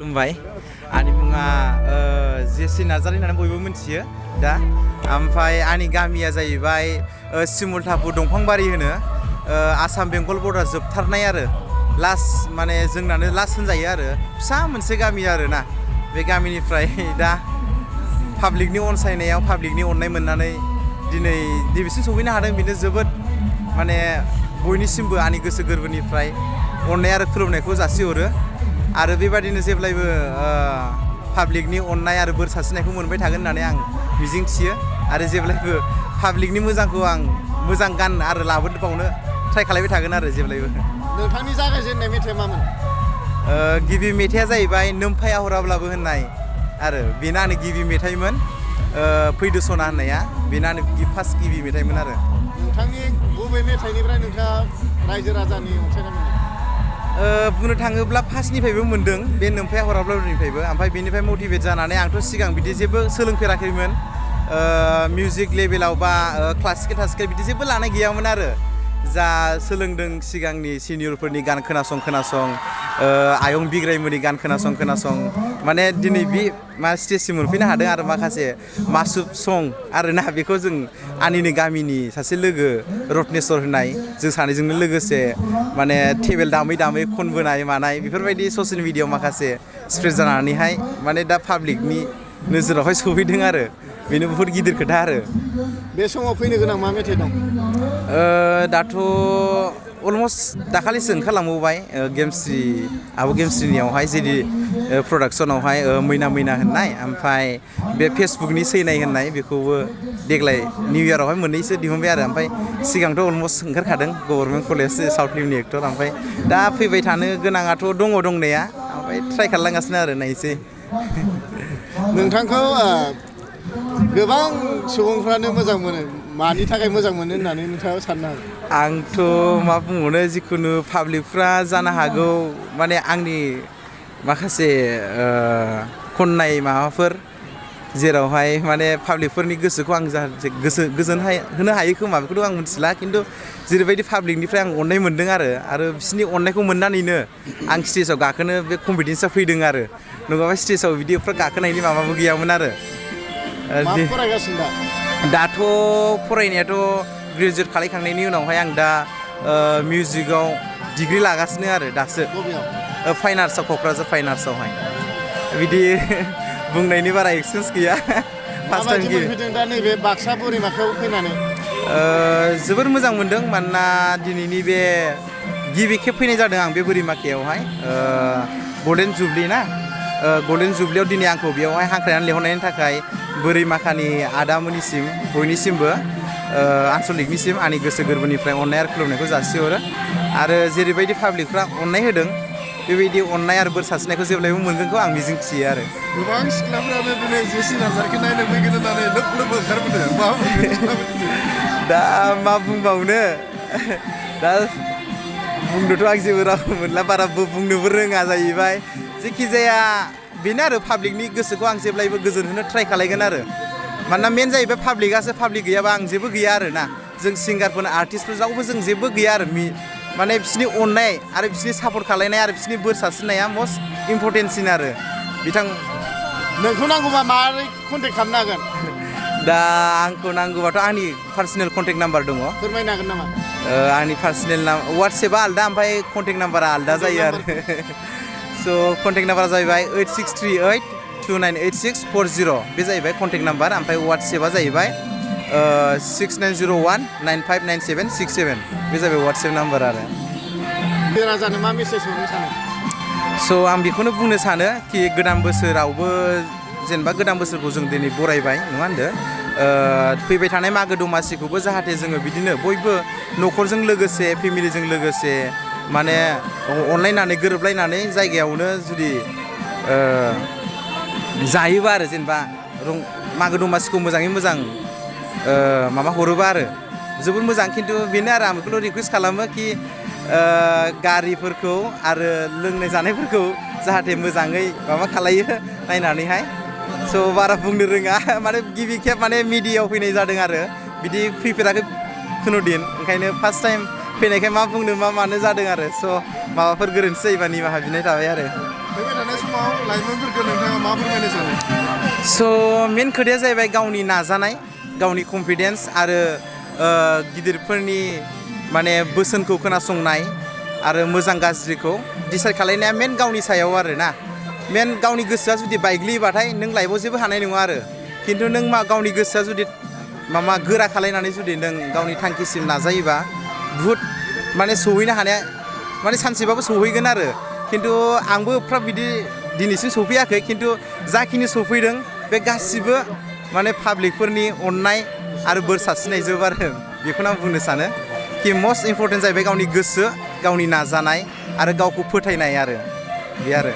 खुलुमबाय आंनि मुङा जेसि नार्जारि होननानै बयबो मिथियो दा ओमफ्राय आंनि गामिया जाहैबाय सिमुलटापुर दंफांबारि होनो आसाम बेंगल बर्डार जोबथारनाय आरो लास्ट माने जोंनानो लास्ट होनजायो आरो फिसा मोनसे गामि आरोना बे गामिनिफ्राय दा पाब्लिकनि अनसायनायाव पाब्लिकनि अननाय मोननानै दिनै नैबेसिम सौहैनो हादों बेनो जोबोद माने बयनिसिमबो आंनि गोसो गोरबोनिफ्राय अननाय आरो खुलुमनायखौ जासिहरो आरो बेबादिनो जेब्लायबो पाब्लिकनि अननाय आरो बोर सारस्रिनायखौ मोनबाय थागोन होननानै आं मिजिंथियो आरो जेब्लायबो पाब्लिकनि मोजांखौ आं मोजां गान आरो लाबोबावनो ट्राइ खालामबाय थागोन आरो जेब्लायबो। नोंथांनि जागायजेननाय मेथाइया मामोन? गिबि मेथाइया जाहैबाय नोमफाया हराब्लाबो होननाय आरो बेनो आंनि गिबि मेथाइमोन फैदो सना होननाया बेनो आंनि फार्स्ट गिबि मेथाइमोन आरो। नोंथांनि बबे मेथाइनिफ्राय नोंथाङा रायजो राजानि अनसायनाय मोनदों? बुंनो थाङोब्ला फार्स्टनिफ्रायबो मोनदों बे नोमफाया हराब्लाबोनिफ्रायबो ओमफ्राय बेनिफ्राय मटिभेट जानानै आंथ' सिगां बिदि जेबो सोलोंफेराखैमोन मिउजिक लेभेलाव बा क्लासिकेल बिदि जेबो लानाय गैयामोन आरो जा सोलोंदों सिगांनि सिनियरफोरनि गान खोनासं आयं बिग्रायमोननि गान खोनासं माने दिनै बे मा स्टेजसिम मोनफैनो हादों आरो माखासे मासुब सं आरोना बेखौ जों आंनिनो गामिनि सासे लोगो रत्नेस्वर होननाय जों सानैजोंनो लोगोसे माने टेबोल दामै खनबोनाय मानाय बेफोरबायदि ससियेल मिडियायाव माखासे स्प्रेड जानानैहाय माने दा पाब्लिकनि नोजोरावहाय सौहैदों आरो बेनो बुहुत गिदिर खोथा आरो। बे समाव फैनो गोनां मा मेथाइ दं? दाथ' अलमस्ट दाखालिसो ओंखारलांबावबाय आब' गेमस्रिनियावहाय जेदि प्रडाक्सनावहाय मैना होननाय ओमफ्राय बे फेसबुकनि सैनाय होननाय बेखौबो देग्लाय निउ इयारावहाय मोननैसो दिहुनबाय आरो ओमफ्राय सिगांथ' अलमस्ट ओंखारखादों गभर्नमेन्ट कलेज साउथ फिल्मनि एक्टर ओमफ्राय दा फैबाय थानो गोनाङाथ' दंनाया ओमफ्राय ट्राइ खालामलांगासिनो आरो नायसै। नोंथांखौ गोबां सुबुंफ्रानो मोजां मोनो मानि थाखाय मोजां मोनो होननानै नोंथाङा साननो हागौ? आंथ' मा बुंबावनो जिखुनु पाब्लिकफ्रा जानो हागौ माने आंनि माखासे खननाय माबाफोर जेरावहाय माने पाब्लिकफोरनि गोसोखौ आं जाहाथे गोजोन होनो हायो खोमा बेखौथ' आं मिथिला खिन्थु जेरैबायदि पाब्लिकनिफ्राय आं अननाय मोनदों आरो बिसोरनि अननायखौ मोननानैनो आं स्टेजाव गाखोनो बे कनफिडेन्सआ फैदों आरो नङाबा स्टेजाव बिदि एफा गाखोनायनि माबाबो गैयामोन आरो। मा फरायगासिनो दा? दाथ' फरायनायाथ' ग्रेजुवेट खालामखांनायनि उनावहाय आं दा मिउजिकआव डिग्रि लागासिनो आरो दासो। बबेयाव? फाइन आर्ट्सआव क'क्राझार फाइन आर्ट्सआवहाय बिदि बुंनायनि बारा एक्सपिरियेन्स गैया। माबायदि मोनफैदों दा नैबे बाक्सा बोरिमाखायाव फैनानै? जोबोर मोजां मोनदों मानोना दिनैनि बे गिबि खेब फैनाय जादों आं बे बोरिमाखायावहाय गल्डेन जुबलि ना गल्डेन जुबलियाव दिनै आंखौ बेयावहाय हांख्रायनानै लिंहरनायनि थाखाय बोरिमाखानि आदामोननिसिम बयनिसिमबो आनसलिकनिसिम आंनि गोसो गोरबोनिफ्राय अननाय आरो खुलुमनायखौ जासिहरो आरो जेरैबायदि पाब्लिकफ्रा अननाय होदों बेबायदि अननाय आरो बोर सारस्रिनायखौ जेब्लायबो मोनगोनखौ आं मिजिंथियो आरो। गोबां सिख्लाफ्रानो दिनै जेसि नार्जारिखौ नायनो फैगोन होननानै लोब ओंखारबोदों दा मा बुंबावनो दा बुंनोथ' आं जेबो राव मोनला बारा बुंनोबो रोङा जाहैबाय जेखिजाया बेनो आरो पाब्लिकनि गोसोखौ आं जेब्लायबो गोजोन होनो ट्राइ खालायगोन आरो मानोना मेन जाहैबाय पाब्लिकआसो पाब्लिक गैयाबा आं जेबो गैया आरोना जों सिंगारफोर आर्टिस्टफोर रावबो जों जेबो गैया आरो माने बिसोरनि अननाय आरो बिसोरनि सापर्ट खालायनाय आरो बिसोरनि बोर सारस्रिनाया मस्ट इम्परटेन्टसिन आरो नोंखौ नांगौबा माबोरै कन्टेक्ट खालामनो हागोन? दा आंखौ नांगौबाथ' आंनि पार्सनेल कन्टेक्ट नाम्बार दङ। फोरमायनो हागोन नामा? आंनि पार्सनेल वाट्सएपआ आलदा ओमफ्राय कन्टेक्ट नाम्बारा आलदा जायो आरो स' कन्टेक्ट नाम्बारा जाहैबाय 8638298640 बे जाहैबाय कन्टेक्ट नाम्बार ओमफ्राय वाट्सएपआ जाहैबाय 6901959767 बे जाहैबाय वाट्सएप नाम्बार आरो। राजानो मा मेसेज हरनो सानो? स' आं बेखौनो बुंनो सानो कि गोदान बोसोरावबो जेनेबा गोदान बोसोरखौ जों दिनै बरायबाय नङा होनदों फैबाय थानाय मागो दमासिखौबो जाहाथे जोङो बिदिनो बयबो न'खरजों लोगोसे फेमिलिजों लोगोसे माने अनलायनानै गोरोबलायनानै जायगायावनो जुदि जायोबा आरो जेनेबा मागो दमासिखौ मोजाङै मोजां माबा हरोबा आरो जोबोर मोजां खिन्थु बेनो आरो आं बेखौल' रिकुवेस्ट खालामो कि गारिफोरखौ आरो लोंनाय जानायफोरखौ जाहाथे मोजाङै माबा खालायो नायनानैहाय स' बारा बुंनो रोङा माने गिबि खेब माने मिडियायाव फैनाय जादों आरो बिदि फैफेराखै खुनुदिन ओंखायनो फार्स्ट टाइम फैनायखाय मा बुंनो मा मानो जादों आरो स' माबाफोर गोरोन्थि जायोबा निमाहा बिनाय थाबाय आरो। फैबाय थानाय समाव समाव लाइमोनफोरखौ नोंथाङा मा फोरमायनो सानो? स' मेन खोथाया जाहैबाय गावनि नाजानाय, गावनि कनफिडेन्स आरो गिदिरफोरनि माने बोसोनखौ खोनासंनाय आरो मोजां गाज्रिखौ डिसाइड खालायनाया मेन गावनि सायाव आरो ना। मेन गावनि गोसोआ जुदि बायग्लियोबाथाय नों लाइफआव जेबो हानाय नङा आरो। खिन्थु नों गावनि गोसोआ जुदि माबा गोरा खालायनानै जुदि नों गावनि थांखिसिम नाजायोबा बुहुत माने सौहैनो हानाया माने सानसेबाबो सौहैगोन आरो। खिन्थु आंबो एफा बिदि दिनैसिम सौफैयाखै, खिन्थु जाखिनि सौफैदों बे गासिबो माने पाब्लिकफोरनि अननाय आरो बोर सारस्रिनायजोब आरो। बेखौनो आं बुंनो सानो कि मस्ट इम्परटेन्ट जाहैबाय गावनि गोसो, गावनि नाजानाय आरो गावखौ फोथायनाय आरो बे आरो।